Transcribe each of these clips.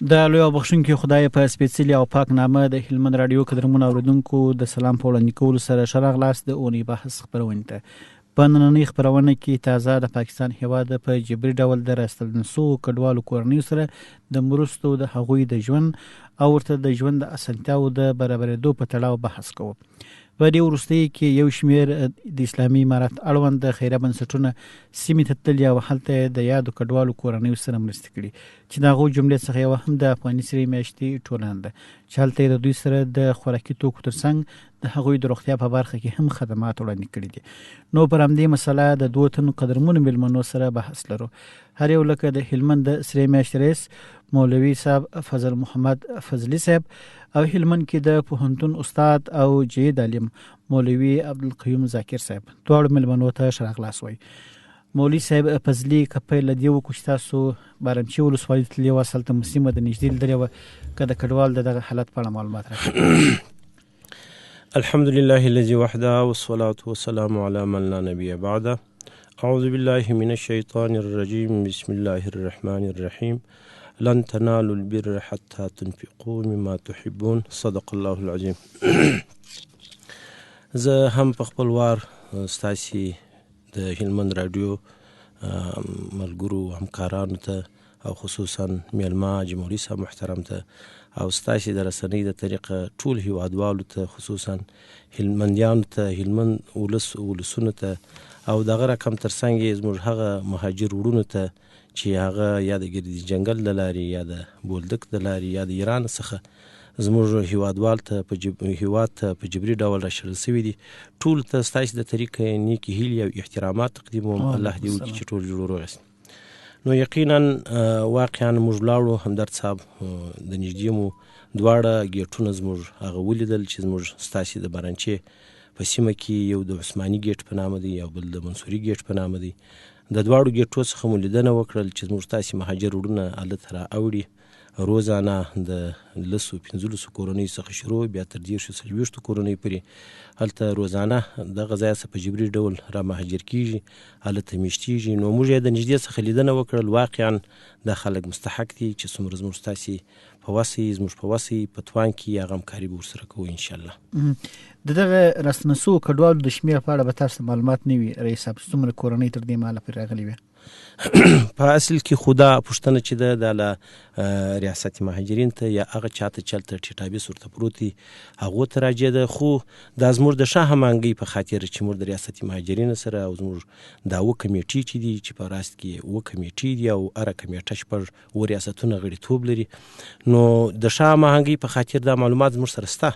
د لوی او بخښونکي خدای په سپېڅلي او پاک نامه د هلمند راډیو قدرمنو اوریدونکو د سلام په وړاندې کولو سره ښه راغلاست د اونۍ بحث خپرونې ته. په نننۍ خپرونه کې تازه د پاکستان هیواد په جبري ډول د راستل سوو کډوالو کورنیو سره د مرستو، د هغوی د ژوند او ورته د ژوند د اسانتیاوو د برابرېدو په تړاو بحث کوو. په دې وروستیو کې یو شمېر د اسلامي امارت اړوند خیریه بنسټونه سیمې ته تللي او هلته یې د یادو کډوالو کورنیو سره مرستې کړي چې د هغو جملې څخه یوه هم د افغاني سرې میاشتې ټولنه ده چې هلته یې د دوی سره د خوراکي توکو ترڅنګ د هغوی د روغتیا په برخه کې هم خدمات وړاندې کړي دي. نو پر همدې مسله د دوو تنو قدرمنو میلمنو سره بحث لرو. هر یو لکه د هلمند د سرې میاشتې رئیس مولوي صاحب فضل محمد فضلي صاحب او هلمند کې د پوهنتون استاد او جید عالم مولوي عبدالقیوم ذاکر صاحب دواړو میلمنو ته ښه راغلاست وایي. مولوي صاحب فضلي که پیل له دې وکړو چې تاسو بارمچې ولسوالۍ ته تللي واست، هلته مو سیمه د نږدې لیدلې وه، که د کډوال د دغه حالت په اړه معلومات راکړئ. الحمد لله الذي وحده والصلاة والسلام على من لا نبي بعده أعوذ بالله من الشيطان الرجيم بسم الله الرحمن الرحيم لن تنالوا البر حتى تنفقوا مما تحبون صدق الله العظيم زه هم په خپل وار ستاسو د هلمند راډیو ملګرو همکارانو ته او خصوصا میلمه جمهوري صاحب محترم ته او ستاسو د رسنۍ د طریقه ټول هیوادوالو ته خصوصا هلمندیانو ته هلمند ولس ولسونو ته او دغه رقم ترڅنګ یې زموږ هغه مهاجر وړونو ته چې هغه یا د ګردي جنګل د لارې یا د بولدک د لارې یا د ایران څخه زموږ هیوادوال ته په جب... هیواد ته په جبري ډول راشړل شوي دي ټول ته ستاسو د طریقې نیکې هیلې او احترامات تقدیموم. الله دې وکړي چې ټول جوړ روغ یاست. نو یقینا واقعا موږ لاړو همدرد صاحب د نږدې مو دواړه ګیټونه زموږ هغه ولیدل چې زموږ ستاسو د برنچې په سیمه کې یو د عثماني ګیټ په نامه دی او بل د منصوري ګیټ په نامه دی. د دواړو ګیټو څخه مو لیدنه وکړل چې زموږ تاسې مهاجر وړونه هلته را اوړي روزانه د لسو پنځلسو کورنیو څخه شروع بیا تر دېرشو څلوېښتو کورنیو پورې هلته روزانه دغه ځای څخه په جبري ډول را مهاجر کیږي هلته میشتیږي. نو موږ یې د نږدې څخه لیدنه وکړل. واقعا دا خلک مستحق دي چې څومره زموږ ستاسې په وسه یي زموږ په وسه یي په توان کې هغه همکاري به ورسره کوو ان شاء الله. د دغه راستنو شوو کډوالو د شمېر په اړه به تاسو ته معلومات نه وي رئیس صاحب، څومره کورنۍ تر دې مهاله پورې راغلي وي؟ په اصل کې خو دا پوښتنه چې ده دا له ریاست مهاجرین ته یا هغه چاته چې هلته ټیټابیس ورته پروت دی هغو ته راجع ده، خو دا زموږ د ښه هماهنګۍ په خاطر چې موږ د ریاست مهاجرینو سره او زموږ دا اووه کمیټې چې دي چې په راست کې اووه کمیټې دي او هره کمیټه شپږ اووه ریاستونه غړیتوب لري، نو د ښه هماهنګۍ په خاطر دا معلومات زموږ سره شته.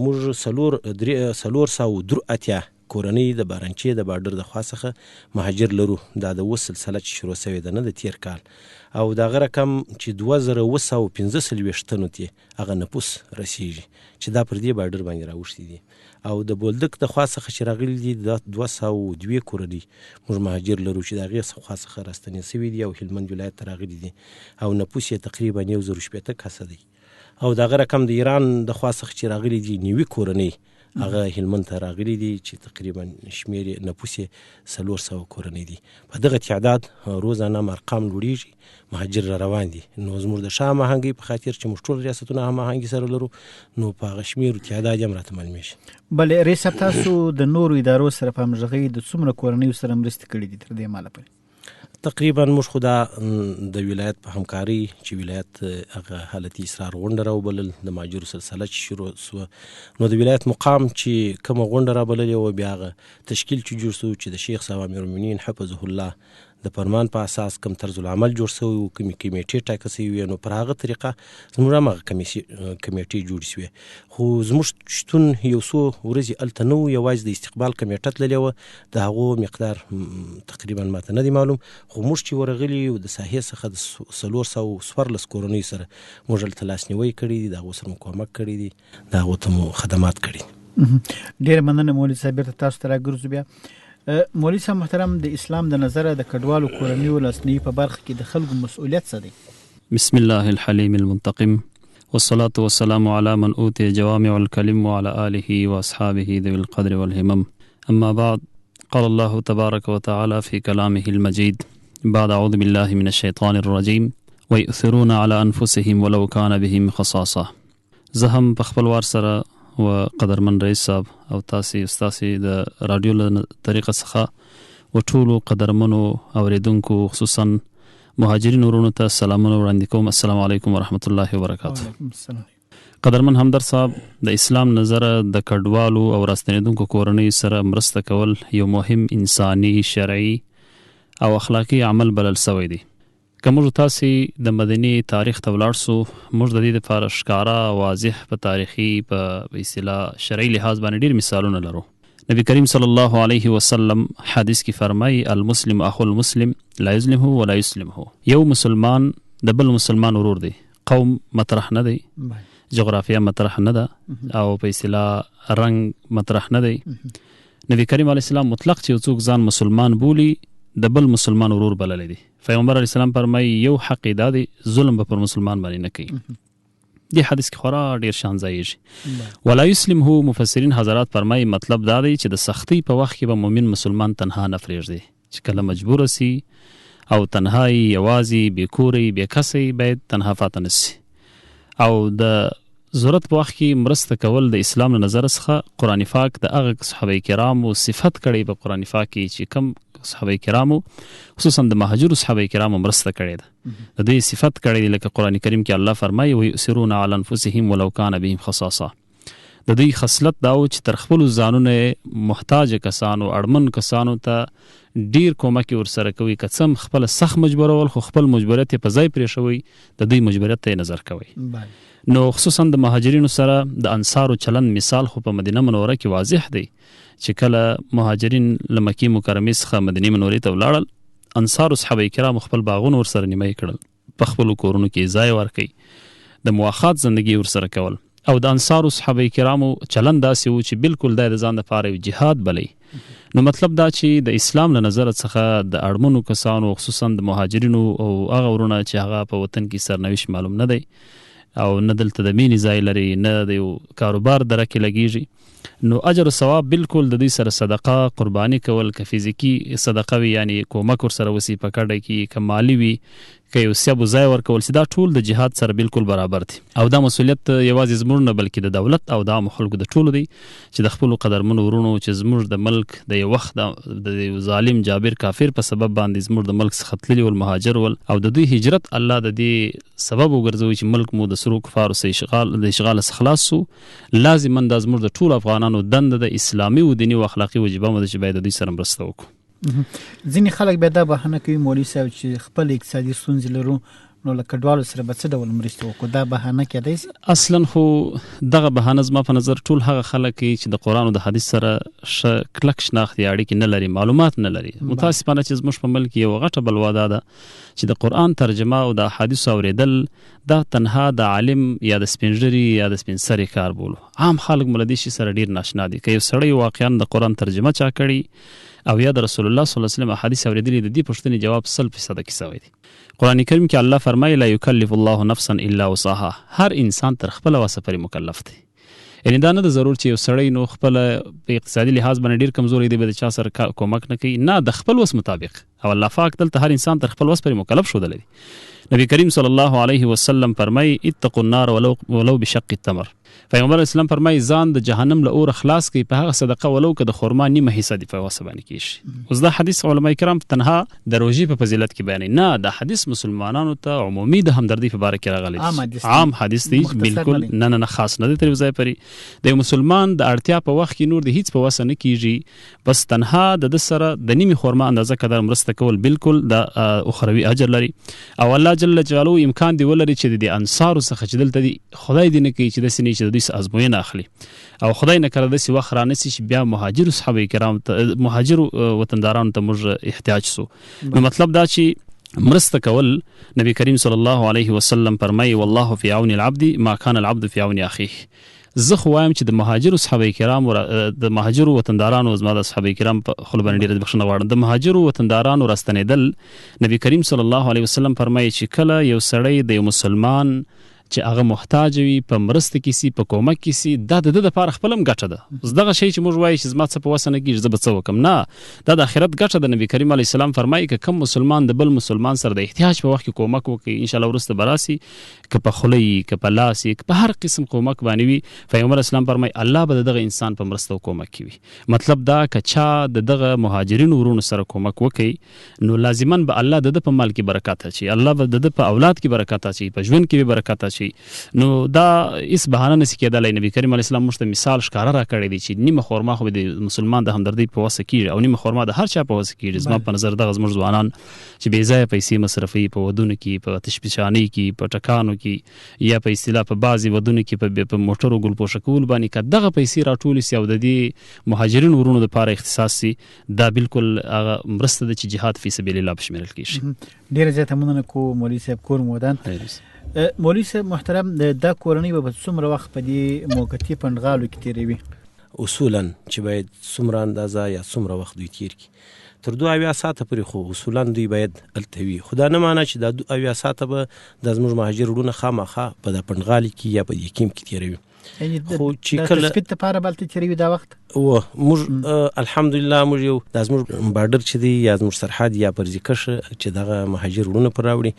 موږ 483 کورنۍ د بارنچې د باډر د خوا څخه مهاجر لرو. دا د اوس سلسله چې شروع شوې ده نه د تیر کال، او د هغه رقم چې 2745 تنو ته هغه نفوس رسیږي چې دا پر دې باډر باندې راوښتي دي. او د بولدک د خوا څخه چې راغلي دي دا 202 کورنۍ موږ مهاجر لرو چې د هغې خوا څخه راستنې شوې دي او هلمند ولایت ته راغلي دي او نفوس یې تقریبا 1060 کسه دی. او د هغه رقم د ایران د خوا څخه چې راغلي دي 90 کورنۍ هغه هلمند ته راغلي دي چې تقریبا شمېر یې نفوس یې 400 کورنۍ دي. په دغه تعداد روزانه ارقام لوړیږي، مهاجر را روان دي. نو زموږ د ښه هماهنګۍ په خاطر چې موږ ټول ریاستونه هماهنګي سره لرو نو په هغه شمېر تعداد یې هم راته معلومیږي. بله رئیس صاحب، تاسو د نورو ادارو سره په همغږۍ د څومره کورنیو سره مرستې کړې دي تر دې مهاله پورې؟ تقریبا موږ خو دا د ولایت په همکارۍ چې ولایت هغه حالتي اصرار غونډه راوبلل، د مهاجرو سلسله چې شروع شوه نو د ولایت مقام چې کومه غونډه رابللې وه بیا هغه تشکیل چې جوړ شو چې د شیخ صاحب امیرالمؤمنین حفظه الله د فرمان په اساس کوم طرز العمل جوړ شوی و، کومې کمیټې ټاکل شوې وې، نو پر هغه طریقه زموږ هم هغه کمیټې جوړې شوې. خو زموږ شتون یو څو ورځې هلته نه و، یوازې د استقبال کمیټه تللې وه، د هغو مقدار تقریبا ماته نه دی معلوم، خو موږ چې ورغلي یو د ساحې څخه د 414 کورنیو سره موږ هلته لاسنیوی کړی دی، د هغو سره مو کومک کړی دی، د هغو ته مو خدمات کړي. ډېره مننه مولوي صاحب، بیرته تاسو ته راګرځو بیا. مولوي صاحب محترم، د اسلام د نظره د کډوالو کورنیو لاسنیوي په برخه کې د خلکو مسؤلیت څه دی؟ بسم الله الحلیم المنتقم والصلاة والسلام على من أوتي جوامع الكلم وعلى آله وأصحابه ذوي القدر والهمم. أما بعد، قال الله تبارك وتعالى في كلامه المجيد بعد أعوذ بالله من الشيطان الرجيم: ويؤثرون على أنفسهم ولو كان بهم خصاصة. زه هم په خپل وار سره و قدرمن رئیس صاحب او تاسې ستاسې د راډیو له طریقه څخه و ټولو قدرمنو اوریدونکو خصوصا مهاجرین ورونو ته سلامونه وړاندې کوم. السلام علیکم ورحمت الله وبرکاته. قدرمن همدرد صاحب، د اسلام نظره د کډوالو او راستنېدونکو کورنیو سره مرسته کول یو مهم انساني، شرعي او اخلاقي عمل بلل سوی دی. که موږ تاسې د مدني تاریخ ته ولاړ سو، موږ د دې لپاره ښکاره، واضح په تاریخي په اصطلاح شرعي لحاظ باندې ډیر مثالونه لرو. نبی کریم صلی الله علیه وسلم حدیث کې فرمایي: المسلم اخو المسلم لا یظلمه ولا یسلمه. یو مسلمان د بل مسلمان ورور دی، قوم مطرح نه دی، جغرافیا مطرح نه ده او په اصطلاح رنګ مطرح نه دی. نبی کریم علیه السلام مطلق چې یو څوک ځان مسلمان بولي د بل مسلمان ورور بللی دی. پیغمبر علیه السلام فرمایي یو حق یې دا دی، ظلم به پر مسلمان باندې نه کوي. دې حدیث کې خورا ډیر شان ځایږي. ولا یسلم هو مفسرین حضرات فرمایي مطلب دا دی چې د سختۍ په وخت کې به مؤمن مسلمان تنها نه پرېږدي، چې کله مجبور سي او تنهایی، یوازې، بې کوري، بې کسي، باید تنها پاته نه سي. او د ضرورت په وخت کې مرسته کول د اسلام له نظر څخه قرآن پاک د هغه صحابه کرامو صفت کړی په قرآن پاک کې چې کم صحابه کرامو خصوصا د مهاجرو صحابه کرامو مرسته کړې ده، د دوی صفت کړی دی. لکه قرآن کریم کې الله فرمایي: ویؤثرون علی انفسهم ولو کان بهم خصاصه. د دوی خصلت دا و چې تر خپلو ځانونو محتاج کسانو، اړمن کسانو ته ډیر کومک ورسره کوي، که څه هم خپله سخت مجبورول خو خپل مجبوریت یې په ځای پرېښوئ، د دوی مجبوریت ته یې نظر کوي. نو خصوصا د مهاجرینو سره د انصارو چلند مثال خو په مدینه منوره کې واضح دی چې کله مهاجرین له مکې مکرمې څخه مدینې منورې ته ولاړل، انصارو صحابه کرامو خپل باغونه ورسره نیمه کړل، په خپلو کورونو کې ځای ورکړي، د مواخات زندګي ورسره کول. او د انصارو صحابه کرامو چلند داسې و چې بالکل دا د ځان لپاره یو جهاد بلی. نو مطلب دا چې د اسلام له نظره څخه د اړمنو کسانو خصوصا د مهاجرینو او هغه ورونه چې هغه په وطن کې سرنوشت معلوم نه دی او نه دلته د مینې ځای لري، نه د یو کاروبار درک لګیږي، نو اجر او ثواب بالکل د دوی سره صدقه قرباني کول، که فزیکی صدقه وي یعنی کومک ورسره وسی په کډه کې، که مالی وي، که یو سیب ځای ورکول سي، دا ټول د جهاد سره بالکل برابر دي. او دا مسولیت یوازې زموږ نه بلکې د دولت او د عامو خلکو د ټولو دی چې د خپلو قدرمنو وروڼو چې زموږ د ملک د یو وخت د یو ظالم جابر کافر په سبب باندې زموږ د ملک څخه تللي ول، مهاجر ول، او د دوی هجرت الله د دې سبب وګرځوي چې ملک مو د سرو کفارو څخه اشغال د اشغال څخه خلاص سو. لازما دا زموږ د ټولو افغانانو دنده ده، اسلامي او دیني او اخلاقي وجیبه مو ده چې باید د دوی سره مرسته وکړو. ځینې خلک بیا دا بهانه کوي مولوي صاحب چې خپل اقتصادي ستونزې لرو، نو له کډوالو سره به څه ډول مرسته وکړو؟ دا بهانه کېدای شي؟ اصلا خو دغه بهانه زما په نظر ټول هغه خلک کوي چې د قرآن او د حدیث سره ښه کلک شناخت یا اړیکې نه لري، معلومات نه لري. متاسفانه چې زموږ په ملک کې یوه غټه بلوا دا ده چې د قرآن ترجمه او د احادیثو اورېدل دا تنها د عالم یا د سپین ږیري یا د سپین سري کار بولو. عام خلک مو له دې شي سره ډېر ناشنا دي. که یو سړی واقعا د قرآن ترجمه چا کړې او یا د رسول الله صلی الله علیه وسلم احادیث اورېدلي، د دې پوښتنې جواب 100% کې سوی دی. قرآن کریم کې الله فرمایي: لا یکلف الله نفسا الا وسعها. هر انسان تر خپله وسه پورې مکلف دی. یعنی دا نه ده ضرور چې یو سړی نو خپل په اقتصادي لحاظ باندې ډیر کمزوری دی به د چا سره کومک نه کوي، نه، د خپل وس مطابق. او الله پاک دلته هر انسان تر خپل وس پورې مکلف ښودلی دی. نبی کریم صلی الله علیه وسلم فرمایي: اتقوا النار ولو بشق التمر. پیغمبر اسلام فرمایي ځان د جهنم له اوره خلاص کړئ په هغه صدقه ولو که د خرما نیمه حصه دی په وسه باندې کیږي. اوس دا حدیث علما کرام تنها د روژې په فضیلت کې بیانوي، نه، دا حدیث مسلمانانو ته عمومي د همدردۍ په باره کې راغلی دی، عام حدیث دی بالکل، نه نه نه خاص نه دی تر ځای پرې. د یو مسلمان د اړتیا په وخت کې نور د هیڅ په وسه نه کیږي، بس تنها د ده سره د نیمې خرما اندازه قدر مرسته کول بالکل د اخروي اجر لري. او الله جل جلاله امکان دی ولري چې د انصارو څخه چې دلته دي، خدای دې نه کوي چې داسې نه چې د دوی څه ازموینه اخلي او خدای نه کړه داسې وخت رانه سي چې بیا مهاجرو صحابه کرام ته، مهاجرو وطندارانو ته موږ احتیاج سو. نو مطلب دا چې مرسته کول، نبی کریم صلی الله علیه وسلم فرمایي: والله فی عون العبد ما کان العبد فی عون اخیه. زه خو وایم چې د مهاجرو صحابه کرامو، د مهاجرو وطندارانو، زما د صحابه کرام په خوله باندې ډېره بخښنه غواړم، د مهاجرو وطندارانو راستنېدل، نبی کریم صلی الله علیه وسلم فرمایي چې کله یو سړی د یو مسلمان چې هغه محتاج وي، په مرسته کې سي، په کومک کې سي، دا د ده دپاره خپل هم ګټه ده. اوس دغه شی چې موږ وایو چې زما څه په وسه نه کېږي زه به څه وکړم، نه، دا د آخرت ګټه ده. نبي کریم علیه السلام فرمایي که کوم مسلمان د بل مسلمان سره د احتیاج په وخت کې کومک وکړي، ان شاء الله وروسته به راسي، که په خوله یي، که په لاس یي، که په هر قسم کومک باندې وي، پیغمبر اسلام فرمایي الله به د دغه انسان په مرسته او کومک کې وي. مطلب دا که چا د دغه مهاجرینو وروڼو سره کومک وکړي نو لازما به الله د ده په مال کې برکت اچوي، الله به د ده په اولاد کې برکت اچوي، په ژوند کې به برکت اچوي. نو دا هیڅ بهانه نسی کېدلی. نبی کریم علیه السلام موږ ته مثال ښکاره راکړی دی چې نیمه خورما خو به د مسلمان د همدردۍ په وسه کیږي او نیمه خورما د هر چا په وسه کیږي. زما په نظر دغه زموږ ځوانان چې بې ځایه پیسې مصرفوي په ودونو کې، په آتشفشانۍ کې، په ټکانو کې، یا په اصطلاح په بعضې ودونو کې په موټرو ګلپوشه کولو باندې که دغه پیسې راټولې سي او د دې مهاجرینو وروڼو دپاره اختصاص سي، دا بالکل هغه مرسته ده چې جهاد فی سبیل الله په شمیرل کیږي. ډیره زیاته مننه کوو مولوي صاحب، کور مو ودان. مولوي صاحب محترم، دا کورنۍ به څومره وخت په دې موقتي پنډغالو کې تیروي؟ اصولا چې باید څومره اندازه یا څومره وخت دوی تیر کړي، تر 72 ساعته پورې خو اصولا دوی باید هلته وي، خو دا نه معنا چې دا 72 ساعته به دا زموږ مهاجر وروڼه خامخا په دا پنډغالي کې یا په دې کیمپ کې تیروي. یعنی خو چې کله تثبیت لپاره بلته تیروي دا وخت و موږ الحمدلله موږ یو دا زموږ بارډر چې دی یا زموږ سرحد یا پرځي کښه چې دغه مهاجر وروڼه پر راوړي،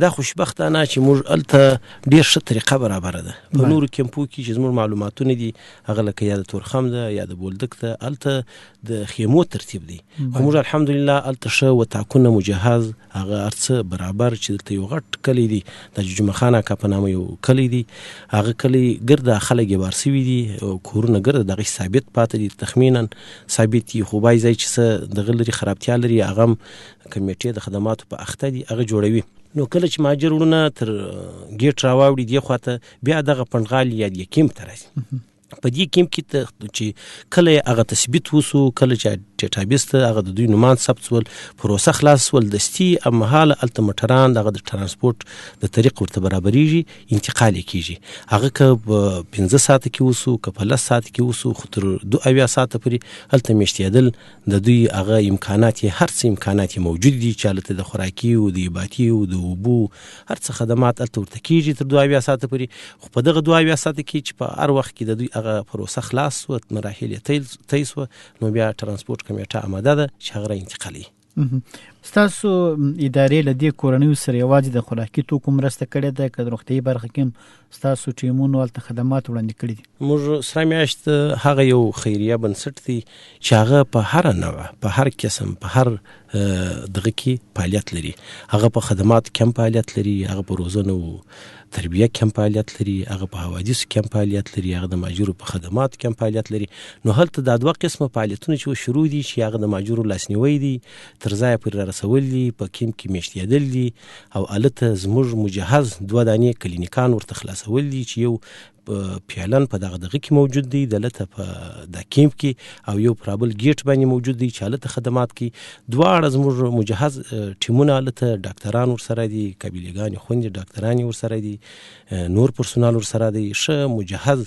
دا خوشبختانه چې موږ هلته ډېر ښه طریقه برابره ده. په نورو کمپو کې چې زموږ معلوماتونه دي هغه لکه یا د تورخم ده یا د بولدک ده، هلته د خیمو ترتیب دی، خو موږ الحمدلله هلته ښه وتاکونه مجهز هغه هر څه برابر چې دلته یو غټ کلی دی، د جمعه خان اکا په نامه یو کلی دی، هغه کلی ګرده خلک یې بار سوي دي، کورونه ګرده دغه ثابت پاتې دي، تخمینا ثابت دي، خو بای ځای چې څه دغه لري خرابتیا لري هغه هم کمیټې د خدماتو په اخته دي هغه جوړوي. نو کله چې مهاجر وروڼه تر ګیټ راواوړي دې خواته بیا دغه پنډغالي یا دې کیمپ ته راځي. په دې کیمپ کې چې کله یې هغه تثبیت وسو، کله چې ډیټابیس ته هغه د دوی نومان ثبت سول، پروسه خلاص سول، دستي مهاله هلته موټران دغه د ترانسپورت د طریق ورته برابرېږي، انتقال یې کېږي. هغه که په 5 ساعته کې وسو، که په 10 ساعته کې وسو، خو تر 72 ساعته پورې هلته مېشتېدل د دوی هغه امکانات یې هر څه امکانات یې موجود دي چې هلته د خوراکي او د عباتي او د اوبو هر څه خدمات هلته ورته کېږي تر 72 ساعته پورې. خو په دغه 72 ساعته کې چې په هر وخت کې د دوی هغه پروسه خلاص سوه، مراحل یې طی سوه، نو بیا ترانسپورت کمیټه آماده ده چې هغه را انتقالوي. ستاسو ادارې له دې کورنیو سره یوازې د خوراکي توکو مرسته کړې ده که د روغتیايي برخه کې هم ستاسو ټیمونو هلته خدمات وړاندې کړي دي؟ موږ سره میاشت هغه یو خیریه بنسټ دی چې هغه په هره نوع، په هر قسم، په هر دغه کې فعالیت لري. هغه په خدماتو کې هم فعالیت لري، هغه په روزنه او تربیه کې هم فعالیت لري، هغه په حوادثو کې هم فعالیت لري، هغه د مهاجرو په خدماتو کې هم فعالیت لري. نو هلته دا دوه قسمه فعالیتونه چې اوس شروع دي، چې هغه د مهاجرو لاسنیوی دی، تر ځایه پورې رارسول دي، په کیمپ کې میشتېدل دي، او هلته زموږ مجهز دوه دانې کلینیکان ورته خلاصول دي چې یو فعلا په دغه دغه کې موجود دی دلته په د کیمپ کې، او یو پرابل ګیټ باندې موجود دی چې هلته خدمات کوي. دواړه زموږ مجهز ټیمونه هلته ډاکتران ورسره دي، قابلهګانې خوندې ډاکترانې ورسره دي، نور پرسونال ورسره دی، ښه مجهز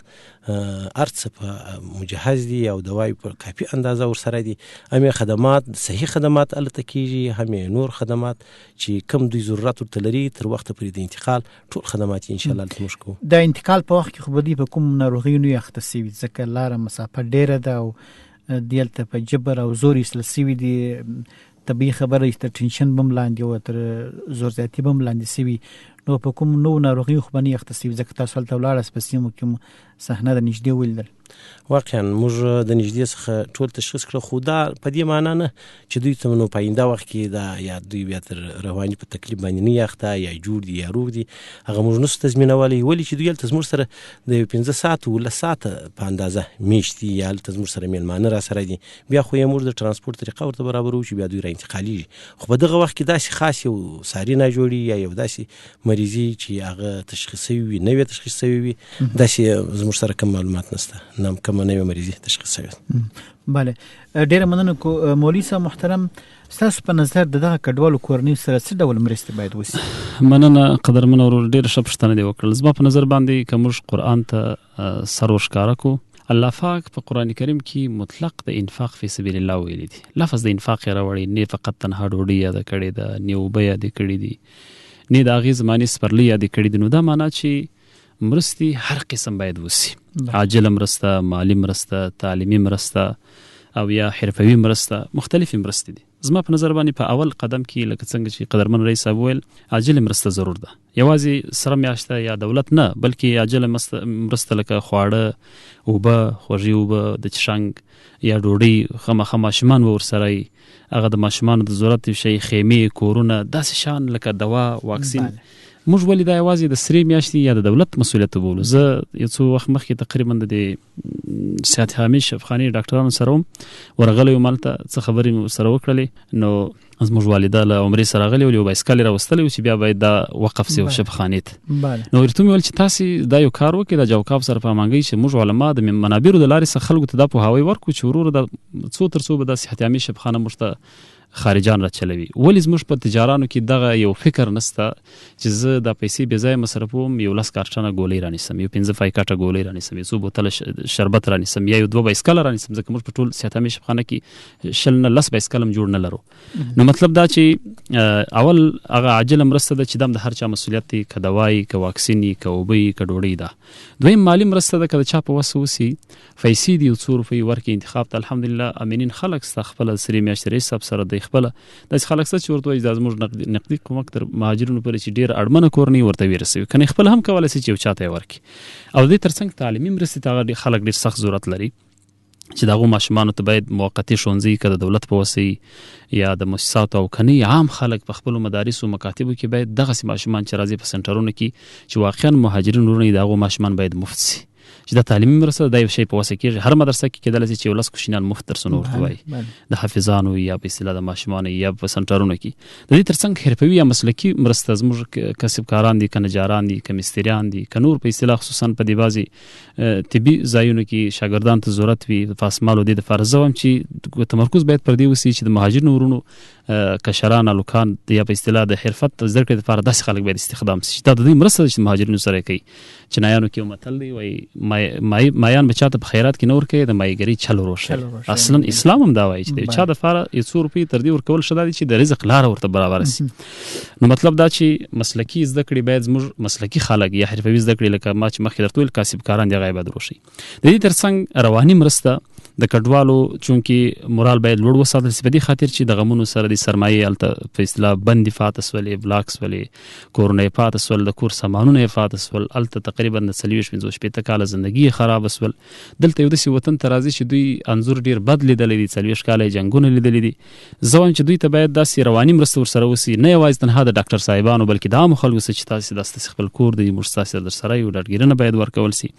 هر څه په مجهز دي او دوای په کافي اندازه ورسره دي. هم یې خدمات صحیح خدمات هلته کیږي، هم یې نور خدمات چې کوم دوی ضرورت ورته لري تر وخته پورې د انتقال ټول خدمات یې انشاءالله هلته موږ کوو. د انتقال په وخت کې خو به دوی په کوم ناروغیو نه اخته سوي، ځکه لاره مسافه ډېره ده او دوی هلته په جبر او زور ایستل سوي دي. طبیعي خبره چې تر ټینشن به هم لاندې و، تر زور زیاتي به هم لاندې سوي، نو په کوم نوو ناروغیو خو به نه اخته سوي، ځکه تاسو هلته ولاړاست په سیمو کې مو صحنه د نږدې ولیدل. واقعا موږ د نږدې څخه ټول تشخیص کړه، خو دا په دې معنا نه چې دوی ته نو په آینده وخت کې دا یا دوی بیا تر رواني په تکلیف باندې نه اخته یا جوړ دي یا روغ دي، هغه موږ نسو تضمینولی. ولې چې دوی هلته زموږ سره د یو 5 ساعت 10 ساعته په اندازه میشت دي یا هلته زموږ سره میلمانه را سره دي، بیا خو یې موږ د ترانسپورت طریقه ورته برابرو چې بیا دوی را انتقالیږي. خو په دغه وخت کې داسې خاص یو ساري ناجوړي یا یو داسې مریضي چې هغه تشخیص شوي وي، نوې تشخیص شوي وي، داسې زموږ سره کوم معلومات نشته، نه کومه نوې مریضي تشخیص شوې. بله ډیره مننه کو مولوي صاحب محترم، ستاسو په نظر د دغه کډوالو کورنیو سره څه ډول مرستې باید وشي؟ مننه قدرمن ورور، ډیره ښه پوښتنه دې وکړل. زما په نظر باندې که موږ قرآن ته سر ورښکاره کړو، الله پاک په قرآن کریم کې مطلق د انفاق فی سبیل الله ویلي دي. لفظ د انفاق یې راوړی، نه فقط تنها ډوډۍ یاده کړې ده، نه اوبه یادې کړې دي، نه د هغې زمانې سپرلۍ یادې کړې دي. نو دا معنا چې مرستي هر قسم باید وسی، عاجله مرسته، مالي مرسته، تعلیمي مرسته او یا حرفوي مرسته، مختلفې مرستې دي. زما په نظر باندې په اول قدم کې لکه څنګه چې قدرمن رئیس صاحب وویل، عاجله مرسته ضرور ده. یوازې سره میاشته یا دولت نه، بلکې عاجله مرسته لکه خواړه، اوبه، خوږې اوبه، د څښنګ یا ډوډۍ، خامخا ماشومان به ورسره وي، هغه د ماشومانو د ضرورت یو شی، خیمې، کورونه، داسې شان لکه دوا، واکسین. موږ ولې دا یوازې د سرې میاشتې یا د دولت مسولیت وبولو؟ زه یو څو وخت مخکې تقریبا د دې صحت حامي شفخانې ډاکټرانو سره وم، ورغلی وم هلته، څه خبرې مې ورسره وکړلې. نو زموږ والده له عمرې سره راغلې ول، یو بایسکل یې راوستلی و چې بیا باید دا وقف سي شفخانې ته. نو ورته مې ویل چې تاسې دا یو کار وکړئ، دا جوکاف سره په هماهنګۍ چې موږ علما د منابرو د لارې څخه خلکو ته دا پوهاوی ورکړو چې وروره دا څو تر څو به دا صحت عامې شفخانه موږ ته خارجان را چلوي. ولې زموږ په تجارانو کې دغه یو فکر نشته چې زه دا پیسې بې ځایه مصرفوم، یو لس کارټنه ګولۍ رانیسم، یو 5 پاکټه ګولۍ رانیسم، یو څو بوتله شربت رانیسم، یا یو 2 بایسکله رانیسم، ځکه موږ په ټول صحت عامې شفخانه کې 20 نه 10 بایسکل هم جوړ نه لرو. نو مطلب دا چې اول هغه عاجله مرسته ده چې دا هم د هر چا مسولیت دی، که دوا یي، که واکسین یي، که اوبه یي، که ډوډۍ ده. دویم مالي مرسته ده، که د چا په وسه وسي فیصې دي یو څو روپۍ ورکړي انتخاب ته. الحمدلله امینین خلک سته، خپله سرې میاشتې رئیس صاحب سره دی، خپله داسې خلک سته چې ورته وایي دا زموږ نقدي کمک تر مهاجرینو پورې چې ډېر اړمنه کورنۍ ورته ویې رسوي، که نه خپله هم کولی سي چې یو چاته یې ورکړي. او د دې ترڅنګ تعلیمي مرستې ته هغه خلک ډېر سخت ضرورت لري چې د هغو ماشومانو ته باید موقتي ښوونځي که د دولت په وسه یا د موسساتو او که نه عام خلک په خپلو مدارسو مکاتبو کې باید دغسې ماشومان چې راځي په سنټرونو کې چې واقعا مهاجرین وروڼه دي، د هغو ماشومان باید مفت سي. چې دا تعلیمي مرسته ده، دا یو شی په وسه کېږي. هر مدرسه کې کېدلی شي چې یو لس کوچنیان مفت درسونه ورته وایي، د حافظانو یا په اصطلاح د ماشومانو یا په سنټرونو کې. د دې ترڅنګ حرفوي یا مسلکي مرسته زموږ کسبکاران دي، که نجاران دي، که مستریان دي، که نور په اصطلاح خصوصا په دې بعضې طبي ځایونو کې شاګردان ته ضرورت وي د فاسمالو دې دپاره. زه وایم چې تمرکز باید پر دې وسي چې د مهاجرینو وروڼو کشران الوکان یا په اصطلاح د حرفت زده کړې لپاره داسې خلک باید استخدام سي چې دا د دوی مرسته ده چې مهاجرینو سره کوي. چینایانو کې یو متل دی وایي مایان به چاته په خیرات کې نه ورکوي، د مایګرۍ چل ور وښیي. اصلا اسلام هم دا وایي چې د چا دپاره یو څو روپۍ تر دې ورکول ښه دا دي چې د رزق لاره ورته برابره سي. نو مطلب دا چې مسلکي زده کړې باید زموږ مسلکي خلک یا حرفوي زده کړې لکه ما چې مخکې درته وویل کاسبکاران دي هغه یې باید وروښیي. د دې ترڅنګ رواني مرسته د کډوالو چونکې مورال باید لوړ وساتل سي، په دې خاطر چې د غمونو سره د سرمایې هلته په اصطلاح بندې پاته سولې، بلاک سولې، کورونه یې پاته سول، د کور سامانونه یې پاته سول، هلته تقریبا د 40 50 60 کاله زندګي یې خرابه سول. دلته یو داسې وطن ته راځي چې دوی انځور ډېر بد لیدلی دی، 40 کاله یې جنګونه لیدلي دي. زه وایم چې دوی ته باید داسې رواني مرسته ورسره وسي، نه یوازې تنها د ډاکټر صاحبانو بلکې د عامو خلکو څخه چې تاسې دا ستاسې خپل کور دی، موږ ستاسې در سره یو، ډاډګیرنه باید ورکول سي.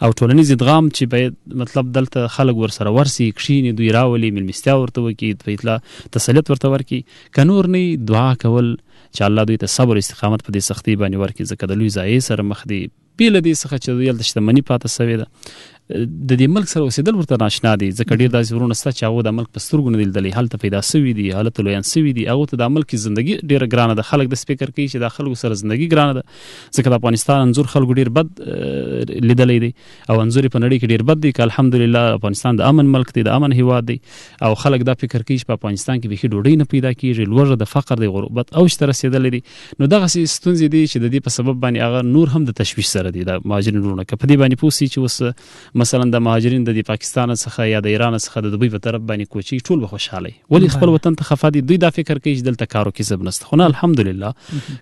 او ټولنیز ادغام چې باید مطلب دلته خلک ورسره ورسي، کښېني، دوی راولي، مېلمستیا ورته وکړي، په اطلاع تسلیت ورته ورکړي. که نور نه دعا کول چې الله دوی ته صبر او استقامت په دې سختۍ باندې ورکړي، ځکه د لوی ضایع سره مخ دي. بې له دې څخه چې دوی هلته شتمني پاته سوې ده، د دې ملک سره اوسېدل ورته ناشنا دي، ځکه ډېر داسې وروڼه شته چې هغو دا ملک په سترګو نه دی لیدلی، هلته پیدا سوي دي، هلته لویان سوي دي، هغو ته دا ملک کې زندګي ډېره ګرانه ده. خلک داسې فکر کوي چې دا خلکو سره زندګي ګرانه ده، ځکه د افغانستان انځور خلکو ډېر بد لیدلی دی او انځور یې په نړۍ کې ډېر بد دی. که الحمدلله افغانستان د امن ملک دی، د امن هیواد دی، او خلک دا فکر کوي چې په افغانستان کې بیخي ډوډۍ نه پیدا کیږي، لوږه د فقر دی، غربت اوج ته رسېدلی دی. نو دغسې ستونزې دي چې د دې په سبب باندې هغه نور هم د تشویش سره دي د مهاجرین وروڼه. که په دې باندې پوه سي چې اوس مثلا د مهاجرین د پاکستان څخه یا د ایران څخه د دوبۍ په طرف باندې کوچي، ټول به خوشاله وي، ولې خپل وطن ته خفه دي؟ دوی دا فکر کوي چې دلته کار او کسب نشته، خو نه الحمدلله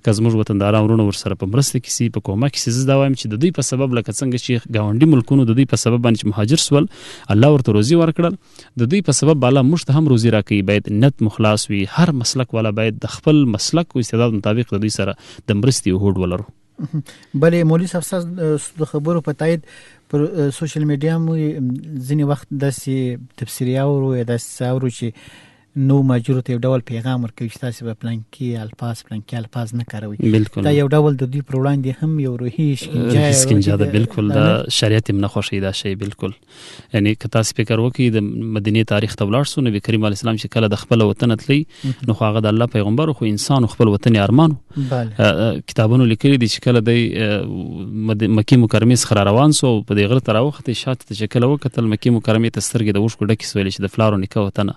که زموږ وطنداران وروڼه ورسره په مرسته کې سي، په کومک کې سي. زه دا وایم چې د دوی په سبب لکه څنګه چې ګاونډي ملکونو د دوی په سبب باندې چې مهاجر سول الله ورته روزي ورکړل، د دوی په سبب به الله موږ ته هم روزي راکوي. باید نیت مو خلاص وي، هر مسلک والا باید د خپل مسلک او استعداد مطابق د دوی سره د مرستې یو هوډ ولرو. بله مولوي صاحب ستاسو د خبرو په تایید پر سوشل میډیا مو ځینې وخت داسې تبصرې اورو یا داسې څه اورو چې نو مهاجرو ته یو ډول پیغام ورکوي چې تاسې به پلانکي الفاظ پلانکي الفاظ نه کاروئ. بالکل دا یو ډول د دوی پر وړاندې هم یو روحي شکنجه شکنجه ده. بالکل دا شریعت هم نه خوښوي دا شی. بالکل یعنی که تاسو فکر وکړئ د مدینې تاریخ ته ولاړ سو، نبی کریم علیه السلام چې کله د خپل وطن تلی نو خو هغه د الله پیغمبر خو انسان خپل وطن یې ارمان و. کتابونو لیکلي دي چې کله دی مکې مکرمې څخه را روان سو په دې غره ته راوختی، شاته ته چې کله وکتل مکې مکرمې ته سترګې د اوښکو ډکې سولې چې د پلار او نیکه وطنه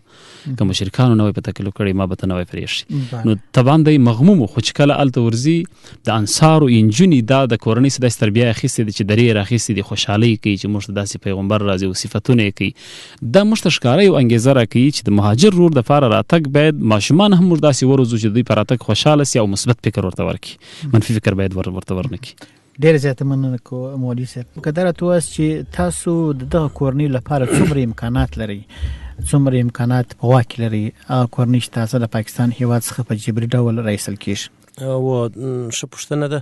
که مشرکان مشرکانو نه وای په تکلیف کړی ما به ته نه وای پرېښی. نو طبعا دی مغموم خو چې کله هلته ورځي د انصارو انجونې دا د کورنۍ څخه داسې تربیه اخیستې ده چې درې یې راخیستې دي، خوشحالۍ کوي چې موږ ته داسې پیغمبر راځي او صفتونه یې کوي. دا موږ ته ښکاره یو انګیزه راکوي چې د مهاجر ورور دپاره راتګ باید ماشومان هم موږ داسې وروزو چې دوی په راتګ خوشحاله سي او مثبت فکر ورته ورکړي، منفي فکر باید ورته ورنه کړي. ډیره زیاته مننه کوم مولوي صاحب. که دا راته ووایاست چې تاسو د دغه کورنۍ لپاره څومره امکانات لرئ، څومره امکانات په واک کې لرئ، هغه کورنۍ چې تازه له پاکستان هیواد څخه په جبري ډول را ایستل کیږي؟ و ښه پوښتنه ده.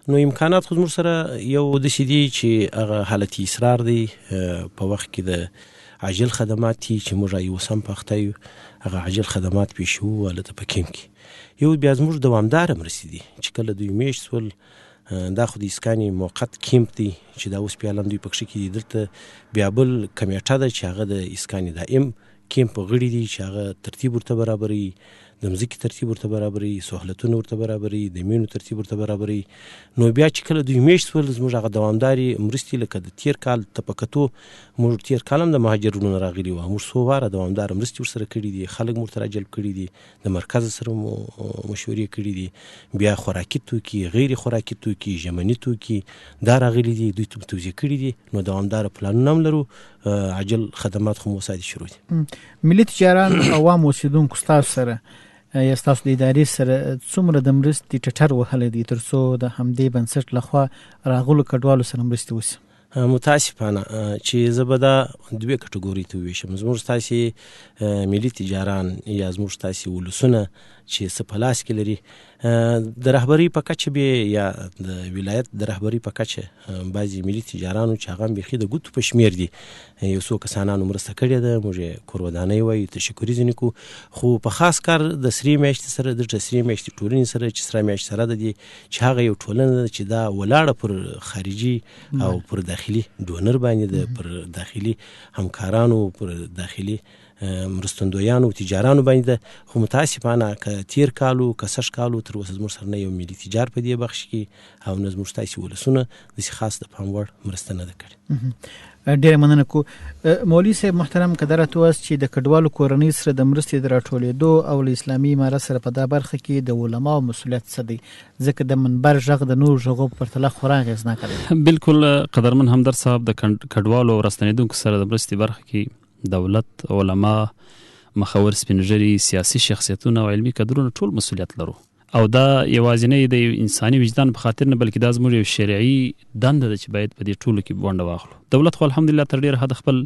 نو امکانات خو زموږ سره یو داسې دي چې هغه حالت اصرار دی، په وخت کې د عاجل خدمات دي چې موږ یو سم په اخته یو، هغه عاجل خدمات پېښوو هلته په کیمپ کې. یو بیا زموږ دوامداره مرستې دي چې کله دوی میشت شول، دا خو د اسکان موقت کیمپ دی چې دا اوس فعلا دوی پکښې کې دي. دلته بیا بل کمیټه ده چې هغه د اسکان دائم کیمپ غړي دي چې هغه ترتیب ورته برابروي، د مځکې ترتیب ورته برابروي، سهولتونه ورته برابروي، د مینو ترتیب ورته برابروي. نو بیا چې کله دوی میشت شول زموږ هغه دوامدارې مرستې لکه د تیر کال ته په کتو، موږ تیر کال هم د مهاجرونو راغلي وو، موږ څو واره دوامداره مرستې ورسره کړې دي، خلک مو ورته راجلب کړي دي، د مرکز سره مو مشورې کړې دي. بیا خوراکي توکي، غیر خوراکي توکي، ژمني توکي دا راغلي دي، دوی ته توزیع کړي دي. نو دوامداره پلانونه هم لرو، عاجل خدمات خو مو اوس عادي شروع دي. ملي تجاران او عام اوسېدونکو ستاسو سره یا ستاسو د ادارې سره څومره د مرستې ټټر وهلی دی ترڅو د همدې بنسټ لخوا راغلو کډوالو سره مرستې وشي؟ متاسفانه چې زه به دا دوې کټګورۍ ته وویشم. زموږ ستاسې ملي تجاران یا زموږ ستاسې ولسونه چې څه په لاس کې لري، د رهبرۍ په کچه به یا د ولایت د رهبرۍ په کچه بعضې ملي تجارانو چې هغه هم بیخي د ګوتو په شمېر دي، یو څو کسانانو مرسته کړې ده، موږ یې کورودانۍ وایو، تشکري ځینې کوو. خو په خاص کار د سرې میاشتې سره، دلته سرې میاشتې ټولنې سره چې سره میاشت سره ده دي چې هغه یو ټولنه ده چې دا ولاړه پر خارجي او پر داخلي ډونر باندې ده، پر داخلي همکارانو، پر داخلي مرستندویانو او تجارانو باندې ده. خو متاسفانه که تیر کالو که سږ کالو تر اوسه زموږ سره نه یو ملي تجار په دې بخش کې او نه زموږ تاسې ولسونه داسې خاص د پام وړ مرسته نه ده کړې. ډیره مننه کو مولوي صاحب محترم. که دا راته ووایاست چې د کډوالو کورنۍ سره د مرستې د راټولېدو او له اسلامي امارت سره په دا برخه کې د علماو مسولیت څه دی، ځکه د منبر ږغ د نورو ږغو په پرتله خورا اغېزناک دی. بالکل قدرمن همدرد صاحب، د کډوالو او راستنېدونکو سره د مرستې برخه کې دولت، علما، مخور سپین ږیري، سیاسي شخصیتونه او علمي کدرونه ټول مسولیت لرو او دا یوازینی د یو انساني وجدان په خاطر نه بلکې دا زموږ یو شرعي دنده ده چې باید په دې ټولو کې ونډه واخلو. دولت خو الحمدلله تر ډیره حده خپل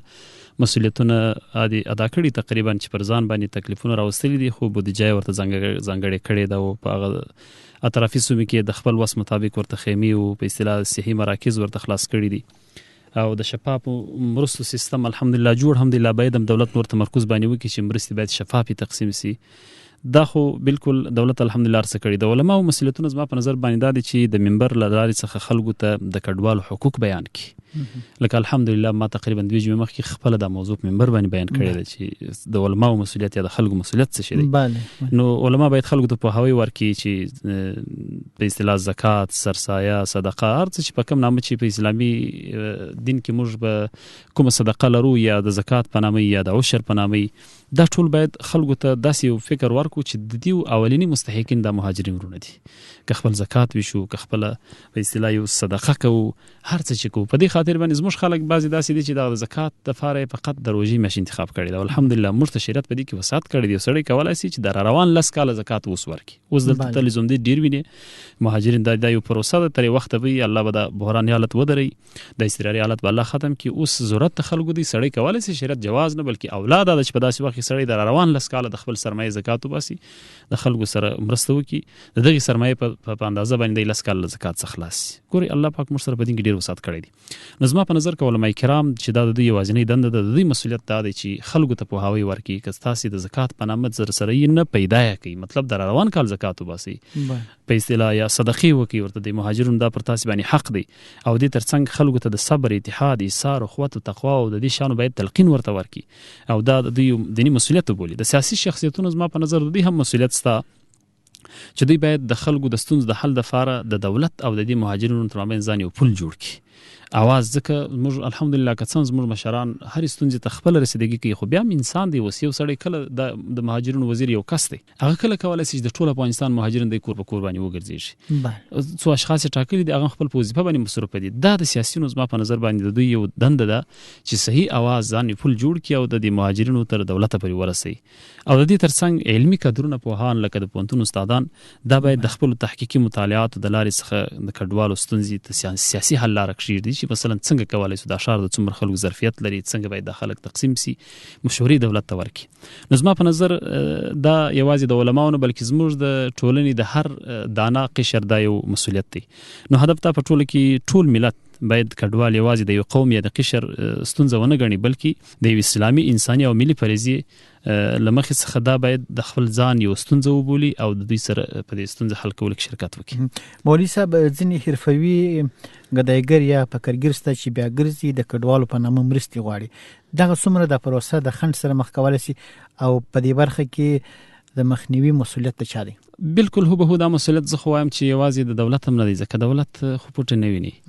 مسولیتونه عادي ادا کړي، تقریبا چې پر ځان باندې تکلیفونه راوستلي دي، خو بودیجه یې ورته ځانګړې کړې ده او په هغه اطرافي سیمو کې د خپل وس مطابق ورته خیمې او په اصطلاح صحي مراکز ورته خلاص کړي دي او د شفافو مرستو سیستم الحمدلله جوړ هم دی. لا باید هم دولت نور تمرکز باندې وکړي چې مرستې باید شفافې تقسیم سي. دا خو بالکل دولت الحمدلله هر څه کړي. د علماو مسؤلیتونه زما په نظر باندې دا دي چې د منبر له لارې څخه خلکو ته د کډوالو حقوق بیان کړي. لکه الحمدلله ما تقریبا دوې جمعې مخکې خپله دا موضوع په منبر باندې بیان کړې ده چې د علماو مسؤلیت یا د خلکو مسؤلیت څه شی دی. نو علما باید خلکو ته پوهاوی ورکړي چې په اصطلاح زکات، سرسایه، صدقه، هر څه چې په کوم نامه چې په اسلامي دین کې موږ به کومه صدقه لرو یا د زکات په نامه یا د عشر په نامه، دا ټول باید خلکو ته داسې یو فکر ورکړو چې د دې اولیني مستحقین دا مهاجرین وروڼه دي. که خپل زکات ویشو، که خپله په اصطلاح یو صدقه کوو، هر څه چې کوو، په دې خاطر باندې زموږ خلک بعضې داسې دي چې دغه د زکات دپاره یې فقط د روژې میاشت انتخاب کړې ده. الحمدلله موږ ته شریعت په دې کې وسعت کړی دی، یو سړی کولای شي چې د را روان 10 کاله زکات اوس ورکړي. اوس دلته تلویزیون دې ډېر وینې مهاجرین، دا یو پروسه ده، تر یو وخته به الله به دا بحراني حالت ودروي، د اضطراري حالت به الله ختم کړي. اوس ضرورت د خلکو دی، سړی کولای شي شریعت جواز نه بلکې اولاد ده چې په داسې وخت کې سړی د را روان 10 کاله د خپل سرمایې زکات وباسي، د خلکو سره مرسته وکړي، د دغې سرمایې په اندازه باندې دی 10 کاله له زکات څخه خلاص شي. ګورئ الله پاک موږ سره په دین کې ډېر وسعت کړی دی. نو زما په نظر که علماء کرام چې دا د دوی یوازینۍ دنده ده، د دوی مسؤلیت دا دی چې خلکو ته پوهاوی ورکړي که ستاسې د زکات په نامه څه سره یې نه پیدا یې کوي، مطلب د را روان کال زکات وباسئ په اصطلاح، یا صدقې وکړي ورته، د مهاجرونو دا پر تاسې باندې حق دی. او دې ترڅنګ خلکو ته د صبر، اتحاد، ایثار، اخوت او تقوا او د دې شیانو باید تلقین ورته ورکړي او دا د دوی دیني مسؤلیت وبولي. د سیاسي شخصیتونو زما په نظر د دوی هم مسؤلیت سته چې دوی باید د خلکو د ستونزو د حل دپاره د دولت او د دې مهاجرینو تر مابین ځان یو پل جوړ کړي اواز ځکه موږ الحمدلله که څه هم زموږ مشران هرې ستونزې ته خپله رسیدګي کوي خو بیا هم انسان دی اوس یو سړی کله د د مهاجرینو وزیر یو کس دی هغه کله کولای شي چې د ټول افغانستان مهاجرین د کور په کور باندې وګرځيږي څو اشخاص یې ټاکلي دي هغه خپل په وظیفه باندې مصروف دي دا د سیاسیونو زما په نظر باندې د دوی یو دنده ده چې صحیح اواز ځان پل جوړ کړي او د دې مهاجرینو تر دولته پورې ورسوي او د دې ترڅنګ علمي کدرونه پوهان لکه د پوهنتون استادان دا باید د خپلو تحقیقي مطالعاتو د لارې څخه د کډوالو ستونزې ته سیاسي حل لاره کښېږدي چې مثلا څنګه کولای شو دا ښار د څومره خلکو ظرفیت لري څنګه باید دا خلک تقسیم سي مشورې دولت ته ورکړي نو زما په نظر دا یوازې د علماو نه بلکې زموږ د ټولنې د هر دانا قشر دا یو مسولیت دی نو هدف دا په ټوله کې ټول ملت باید کډوال یوازې د یو قوم یا د قشر ستونزه ونه ګڼي بلکې د یو اسلامي انساني او ملي فریضې له مخې څخه دا باید د خپل ځان یو ستونزه وبولي او د دوی سره په دې ستونزه حل کولو کې شرکت وکړي. مولوي صاحب ځینې حرفوي ګدایګر یا پکرګر شته چې بیا ګرځي د کډوالو په نامه مرستې غواړي دغه څومره د پروسه د خنډ سره مخ کولای شي او په دې برخه کې د مخنیوي مسولیت د چا دی؟ بالکل هو به هو دا مسولیت زه خو وایم چې یوازې د دولت هم نه دی ځکه دولت خو پټه نه ویني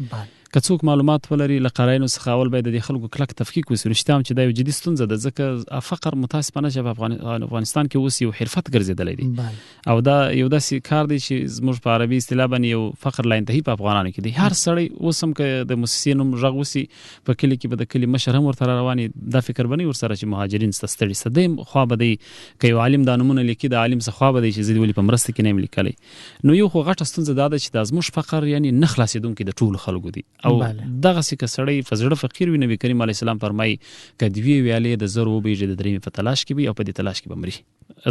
که څوک معلومات ولري له قراینو څخه اول باید د دې خلکو کلک تفکیک وشي رښتیا هم چې دا یو جدي ستونزه ده ځکه فقر متاسفانه چې په افغانستان کې اوس یو حرفت ګرځېدلی دی او دا یو داسې کار دی چې زموږ په عربي اصطلاح باندې یو فقر لا انتهي په افغانانو کې دی هر سړی اوس هم که د موسسې نوم غږ وسی په کلي کې به د کلي مشر هم ورته رواني دا فکر به نه ورسره چې مهاجرین سته ستړي سته دی خوا به دی که یو عالم دا نومونه لیکي د عالم څخه خوا به دی چې زه دې ولې په مرسته کې نه یم لیکلی نو یو خو غټه ستونزه دا ده چې دا زموږ فقر یعنی نه خلاصېدونکی د ټولو خلکو دی او دغسې که سړی په زړه فقیر وي نبی کریم علیه السلام فرمایي که دوې ویالې د زرو وبهیږي د درېیمې په تلاش کې وي او په دې تلاش کې به مري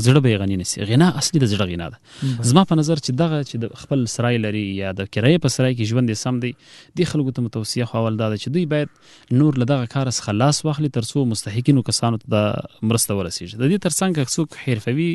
زړه به یې غني نه سي غنا اصلي د زړه غنا ده زما په نظر چې دغه چې د خپل سرای لري یا د کرایې په سرای کې ژوند یې سم دی دې خلکو ته مو توصیه خو اول دا ده چې دوی باید نور له دغه کاره څخه لاس واخلي ترڅو مستحقینو کسانو ته دا مرسته ورسیږي. د دې ترڅنګ که څوک حرفوي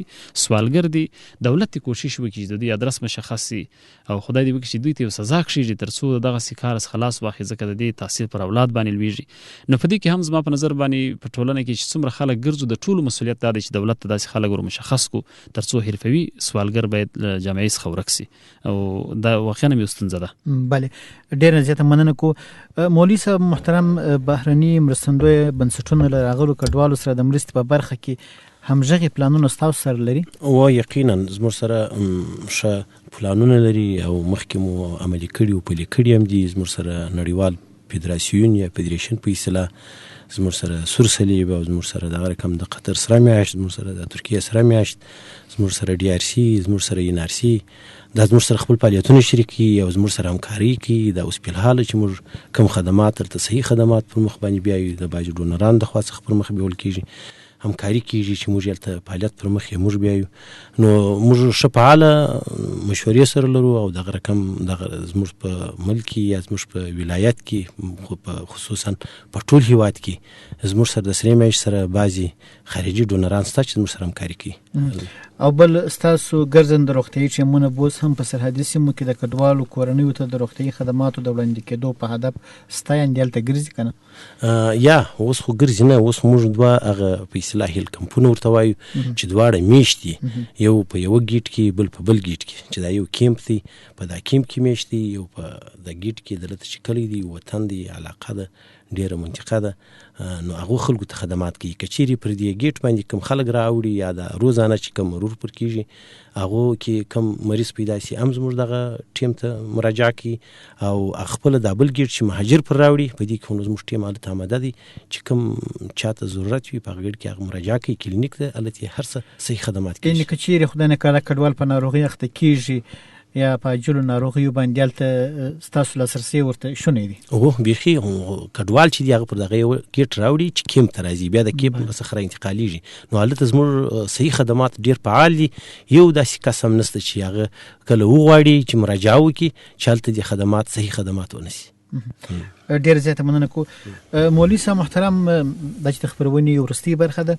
سوالګر دي دولت دې کوشش وکړي چې د دوی ادرس مشخص سي او خدای دې وکړي چې دوی ته یو سزا کښیږي ترڅو د دغسې کاره څخه لاس واخلي ځکه د دې تاثیر پر اولاد باندې لویږي. نو په دې کې هم زما په نظر باندې په ټولنه کې چې څومره خلک ګرځو د ټولو مسولیت دا دی چې دولت ته داسې خلک ور مشخص کړو ترڅو حرفوي سوالګر باید له جامعې څخه ورک سي. او دا واقعا یو ستونزه ده. بله ډیره زیاته مننه کو مولوی صاحب محترم بهرني مرستندوی بنسټونه له راغلو کډوالو سره د مرستې په برخه کې همغږي پلانونه ستاسو سره لري؟ او یقینا زموږ سره ښه پلانونه لري او مخکې مو عملي کړي او پلي کړي هم دي. زموږ سره نړیوال فدراسیون یا فدریشن په اصطلاح زموږ سره سور صلیب او زموږ سره دغه رقم د قطر سره میاشت، زموږ سره د ترکیې سره میاشت، زموږ سره ډي آر سي، زموږ سره ان آر سي، دا زموږ سره خپل فعالیتونه شریکوي او زموږ سره همکاري کوي. دا اوس فلحال چې موږ کوم خدمات درته صحیح خدمات پر مخ باندې بیایو د بعضې ډونرانو د خوا څخه پر مخ بیول کېږي، همکاري کیږي چې موږ هلته فعالیت پر مخ یې موږ بیایو. نو موږ ښه فعاله مشورې سره لرو او دغه رقم دغه زموږ په ملک کې یا زموږ په ولایت کې خو په خصوصا په ټول هیواد کې زموږ سره د سرې میاشتې سره بعضې خارجي ډونران شته چې زموږ سره همکاري کوي. او بل ستاسو ګرځنده روغتیايي ټیمونه به اوس هم په سرحدي سیمو کې د کډوالو کورنیو ته د روغتیايي خدماتو د وړاندې کېدو په هدف ستا یاندې هلته ګرځي که نه؟ یا اوس خو ګرځي نه، اوس موږ دوه هغه په اصطلاح هیل کمپونه ورته وایو چې دواړه میشت دي، یو په یوه ګیټ کې بل په بل ګیټ کې، چې دا یو کیمپ دی په دا کیمپ کې میشت دی، یو په دا ګیټ کې دلته چې کلی دی وطن دی علاقه ده ډیره منطقه ده، نو هغو خلکو ته خدمات کوي. که چیرې پر دې ګیټ باندې کوم خلک را اوړي یا دا روزانه چې کوم مرور پر کیږي هغو کې کوم مریض پیدا سي هم زموږ دغه ټیم ته مراجعه کوي او خپل دا بل ګیټ چې مهاجر پر راوړي په دې کې خو زموږ ټیم هلته آماده دی چې کوم چاته ضرورت وي په هغه ګیټ کې هغه مراجعه کوي، کلینیک ته هلته یې هر څه صحیح خدمات کیږي. یعنې که چیرې خدای نه کړه کډوال په ناروغۍ اخته کیږي یا په عاجلو ناروغیو باندې هلته ستاسو لاسرسی ورته شونی دی؟ هو بیخي کډوال چې دی هغه پر دغه یو ګیټ راوړي چې کیمپ ته راځي، بیا د کیمپ څخه را انتقالیږي، نو هلته زموږ صحیح خدمات ډیر فعال دي. یو داسې کس هم نشته چې هغه کله وغواړي چې مراجعه وکړي چې هلته دې خدمات صحیح خدمات ونه شي. ډیره زیاته مننه کو مولوی صاحب محترم. دا چې د خپرونې وروستۍ برخه ده،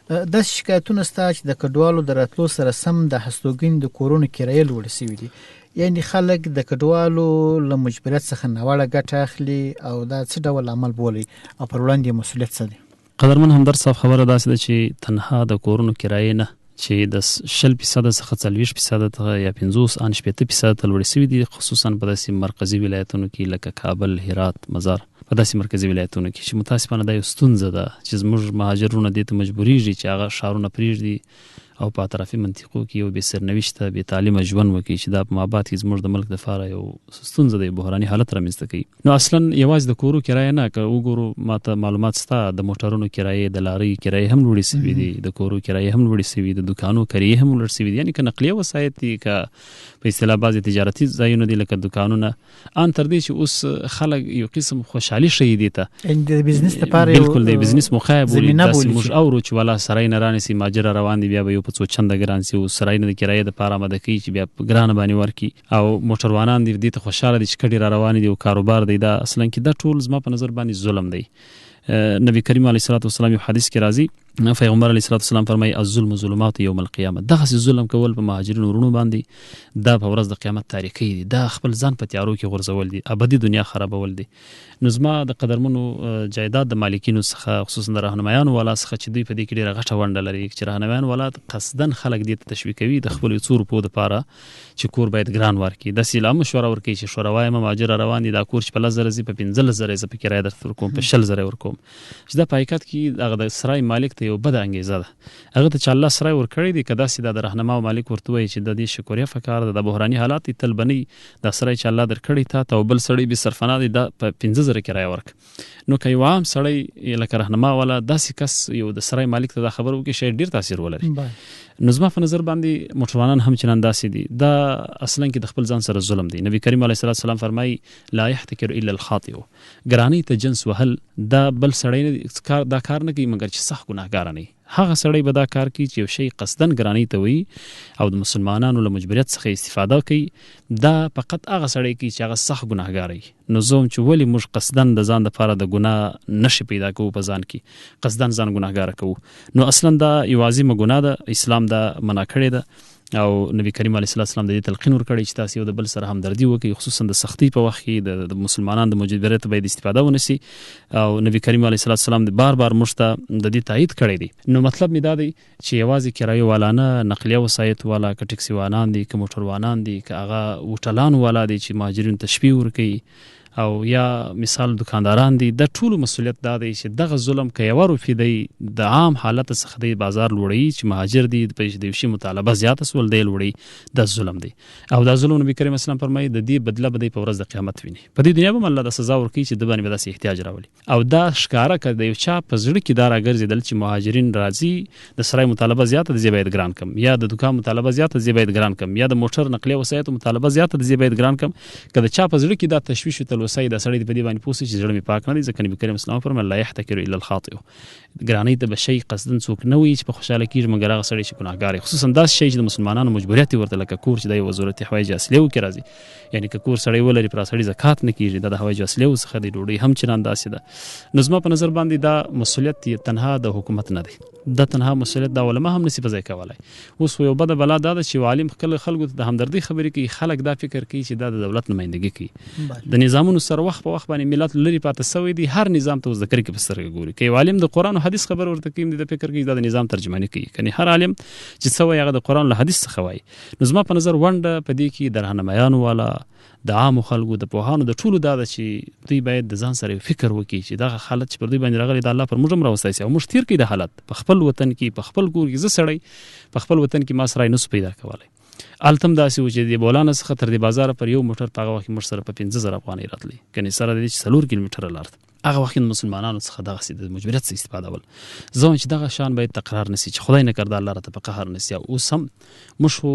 داسې شکایتونه شته چې د کډوالو د راتلو سره سم د هستوګنې د کورونو کرایې لوړې شوې دي، یعنی خلک د کډوالو له مجبوریت څخه ناوړه ګټه اخلي او دا څه ډول عمل بولي او پر وړاندې یې مسولیت څه دی؟ قدرمن همدرد صاحب، خبره داسې ده چې تنها د کورونو کرایې نه چې د 20 فیصده څخه 40 فیصده ته یا 50 ان 60 فیصده ته لوړې شوې دي، خصوصا په داسې مرکزي ولایتونو کې لکه کابل، هرات، مزار، په داسې مرکزي ولایتونو کې چې متاسفانه دا یو ستونزه ده چې زموږ مهاجرونه دې ته مجبوریږي چې هغه ښارونه پریږدي او په اطرافي منطقو کې یو بې سرنوشته بې تعلیمه ژوند وکړي چې دا په مابعد کې زموږ د ملک دپاره یو ستونزه ده، یو بحراني حالت رامنځته کوي. نو اصلا یوازې د کورو کرایه نه، که وګورو ماته معلومات سته د موټرونو کرایې، د لارۍ کرایې هم لوړې سوي دي، د کورو کرایې هم لوړې سوي، د دوکانو کرایې هم لوړې سوي دي. یعنی که نقلیه وسایط دي، که په اصطلاح بعضې تجارتي ځایونه دي لکه دوکانونه، ان تر دې چې اوس خلک یو قسم خوشحالي ښیي دې ته، یعنی د بزنس لپاره یو بالکل د بزنس موقع بولي. زمینه داسې بولي موږ چې اورو چې والا سرای نه رانیسي، ماجر روان دي، بیا به یو په څو چنده ګران سي، او سرای نه د کرایې دپاره آماده کوي چې بیا په ګرانه باندې ورکړي، او موټروانان دي دې ته خوشحاله دي چې کډې را روانې دي او کاروبار دی. دا اصلا کې دا ټول زما په نظر باندې ظلم دی. نبی کریم علیه الصلاة والسلام یو حدیث کې راځي، پیغمبر علیه الصلاة والسلام فرمایي الظلم ظلمات یوم القیامه. دغسې ظلم کول په مهاجرینو وروڼو باندې دا په ورځ د قیامت تاریکۍ دي، دا خپل ځان په تیارو کې غورځول دي، ابدي دنیا خرابول دي. نو زما د قدرمنو جایداد د مالکینو څخه، خصوصا د راهنمایانو والا څخه چې دوی په دې کې ډېره غټه ونډه لري، چې راهنمایان والا قصداً خلک دې ته تشویقوي د خپلو څو روپو دپاره چې کور باید ګران ورکړي، داسې لا مشوره ورکوي چې شوره وایم مهاجر روان دي، دا کور چې په 10,000 ځي په 15,000 یې زه په کرایه درته ورکوم، په 20,000 یې ورکوم. چې دا په حقیقت کې هغه د سرای مالک ته یو بده انګیزه ده، هغه ته چې الله سرای ورکړی دی، که داسې دا د رهنما او مالک ورته وایي چې د دې شکریه فکار ده، دا بحراني حالات دي، تل به نه وي، دا سرای چې الله درکړی تا ته او بل سړی بې صرفنا دی، دا په 5,000 کرایه ورکړه. نو که یو عام سړی لکه رهنما والا داسې کس یو د سرای مالک ته دا خبره وکړي، شاید ډېر تاثیر ولري. نو زما په نظر باندې موټروانان هم چنان داسې دي، دا اصلا کې د خپل ځان سره ظلم دی. نبی کریم علیه الصلاة والسلام فرمایي لا يحتکر الا الخاطئ، ګرانۍ ته جنس وهل دا بل سړی نه دا کار نه کوي مګر چې سخت ګناهګار نه وي. هغه سړی به دا کار کوي چې یو شی قصداً ګرانۍ ته وایي او د مسلمانانو له مجبوریت څخه استفاده کوي، دا فقط هغه سړی کوي چې هغه سخت ګناهګار وي. نو زه وایم چې ولې موږ قصداً د ځان دپاره د ګناه نښې پیدا کوو، په ځان کې قصداً ځان ګناهګاره کوو؟ نو اصلاً دا یو عظیمه ګناه ده، اسلام دا منع کړې ده، او نبی کریم علیه الصلاة والسلام د دې تلقین ورکړی چې تاسو یو د بل سره همدردي وکړئ، خصوصا د سختۍ په وخت کې د مسلمانانو د مجبوریت باید استفاده ونه سي. او نبی کریم علیه الصلاة والسلام د بار بار موږ ته د دې تایید کړی دی. نو مطلب مې دا دی چې یوازې کرایه والا نه، نقلیه وسایط والا، که ټکسي وانان دي، که موټروانان دي، که هغه هوټلانو والا دي چې مهاجرینو ته شپې ورکوي، او یا مثال دکانداران دي، د ټولو مسؤلیت دا دی چې دغه ظلم که یوه روپۍ دی د عام حالت څخه دی بازار لوړوي، چې مهاجر دي په د یو شي مطالبه زیاته سول دی لوړوي، دا ظلم دی. او دا ظلم نبی کریم اسلام فرمایي د دې بدله به دی په ورځ د قیامت ویني، په دې دنیا به هم الله دا سزا ورکوي چې د باندې به داسې احتیاج راولي. او دا ښکاره که د یو چا په زړه کې دا راګرځېدل چې مهاجرین راځي د سرای مطالبه زیاته ده زه باید ګران کم، یا د دکان مطالبه زیاته ده زه باید ګران کم، یا د موټر نقلیه وسایطو مطالبه زیاته ده زه باید ګران کم، که د چا په زړه کې دا تشویش وي تلوسه یې دا سړی په دې باندې پوه سي چې زړه مې پاک نه دی، ځکه نبی کریم اسلام فرمایل لا یحتکر الا الخاطئ، ګرانۍ ته به شی قصداً څوک نه وایي چې په خوشحاله کېږي مګر هغه سړی چې ګناهګار وي، خصوصاً داسې شی چې د مسلمانانو مجبوریت یې ورته لکه کور چې دا یو ضرورتي حوایج اصلي کې راځي، یعنی که کور سړی ولري پر سړي زکات نه کېږي، دا د حوایج اصلي څخه دی، ډوډۍ هم چنان داسې ده. نو زما په نظر باندې دا مسؤلیت یې تنها د حکومت نه دی، دا تنها مسؤلیت دا علما هم نسی په ځای کولای. اوس خو یو بده بلا دا ده چې عالم کله خلکو ته د همدردۍ خبرې کوي، خلک دا فکر کوي چې دا د دولت نمایندګي کوي. د نظامونو سره وخت په وخت باندې ملت لرې پاتې سوی دی، هر نظام ته اوس د کرکې په سترګه ګوري. که یو عالم د قرآن او حدیث خبره ورته کوي، دی دا فکر کوي دا د نظام ترجماني کوي، کني هر عالم چې څه وایي هغه د قرآن له حدیث څخه وایي. نو زما په نظر ونډه په دې کې د رهنمایانو والا، د عامو خلکو، د پوهانو، د ټولو دا ده چې دوی باید د ځان سره یو فکر وکړي چې دغه حالت چې پر دوی باندې راغلی دا الله پر موږ هم راوستی سي او موږ تېر کړي دا حالت په خپل وطن کې، په خپل کور کې. زه سړی په خپل وطن کې ما سرای نه سو پیدا کولی، هلته هم داسې و چې د بولانه څخه تر دې بازاره پر یو موټر په هغه وخت کې موږ سره په 5,000 افغانۍ راتلې، کنې سره د دې چې 4 کیلومتره لار ده. هغه وخت کې مسلمانانو څخه دغسې د مجبوریت څخه استفاده ول. زه وایم چې دغه شان باید تکرار نه سي، چې خدای نه کړه دا الله راته په قهر نه سي. او اوس هم موږ خو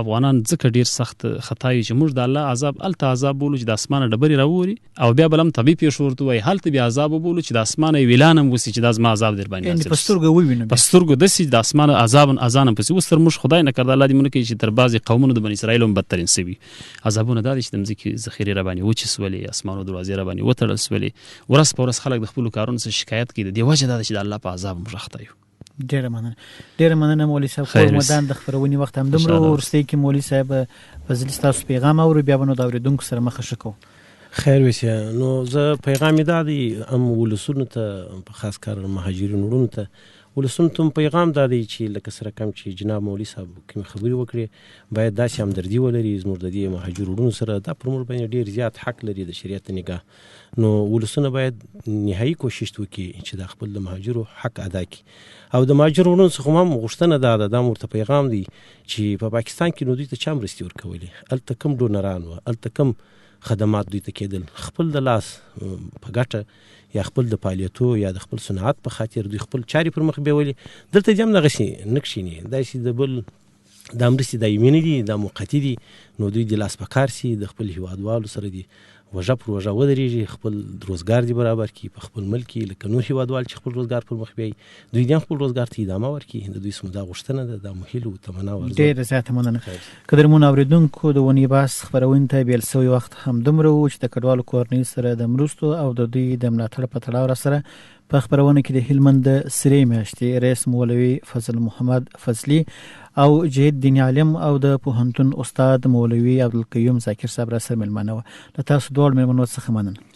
افغانان ځکه ډېر سخت خطا یو چې موږ د الله عذاب هلته عذاب بولو چې د اسمانه ډبرې راووري، او بیا بل هم طبیعي پېښو ورته ووایي، هلته بیا عذاب وبولو چې د اسمانه یو اعلان هم وسي چې دا زما عذاب در باندې یعنی نازل په شي. سترګو ووینو په سترګو داسې د اسمانه عذاب اذان هم پسې. اوس تر موږ خدای نه کړه الله دې مونږ کوي چې تر بعضې قومونو د بني اسرائیل هم بدترین سوي عذابونه دا دي چې د مځکې ذخیرې راباندې وچې سولې، اسمانو دروازې راباندې وتړل سولې، ورځ په ورځ خلک د خپلو کارونو څخه شکایت کوي. د دې وجه دا ده چې د الله په عذاب موږ اخته یو. ډېره مننه، ډېره مننه مولوي صاحب. خیر کور اوسې. مدان د خپرونې وخت همدومره خوشحاله و. وروستۍ کې مولوي صاحب فضلي ستاسو پیغام اورو، بیا به نو د اورېدونکو سره مخه ښه کوو. خیر وسه. نو زه پیغام یې دا دی هم ولسونو ته، په خاص کار مهاجرینو وروڼو ته، ولسونو ته مو پیغام دا دی چې لکه سره کم چې جناب مولوي صاحب کومې خبرې وکړې باید داسې همدردي ولري زموږ د دې مهاجرو وروڼو سره، دا پر موږ باندې ډېر زیات حق لري د شریعت نګاه، نو ولسونه باید نهایي کوشش وکړي چې دا خپل د مهاجرو حق ادا کړي. او د مهاجرو وروڼو څخه هم غوښتنه دا ده، دا مو ورته پیغام دی چې په پاکستان کې نو دوی ته چا مرستې ورکولې، هلته کوم ډونران وه، هلته کوم خدمات دوی ته کېدل، خپل د لاس په ګټه یا خپل د فعالیتو یا د خپل صنعت په خاطر دوی خپل چارې پر مخ بیولې، دلته دې هم دغسې نه کښېني، داسې د بل دا مرستې دایمي نه دي، دا موقتي دي، نو دوی دې لاس په کار سي، د خپل هیوادوالو سره دې وژه پر وژه ودرېږي، خپل روزګار دې برابر کړي په خپل ملک کې، لکه نور هیوادوال چې خپل روزګار پر مخ بیایي، دوی دې هم خپل روزګار ته ادامه ورکړي. د دوی څخه دا غوښتنه ده، دا مو هیله او تمنا او ارزو. ډېره زیاته مننه. قدرمنو اورېدونکو، د اونۍ بحث خپرونې ته بېل شوی وخت همدومره و چې د کډوالو کورنیو سره د مرستو او د دوی د ملاتړ په تړاو راسره په خپرونه کې د هلمند د سرې میاشتې رئیس مولوي فضل محمد فضلي او جهید دیني عالم او د پوهنتون استاد مولوي عبدالقیوم ذاکر صاحب راسره مېلمانه وه. له تاسو دواړو مېلمنو څخه مننه.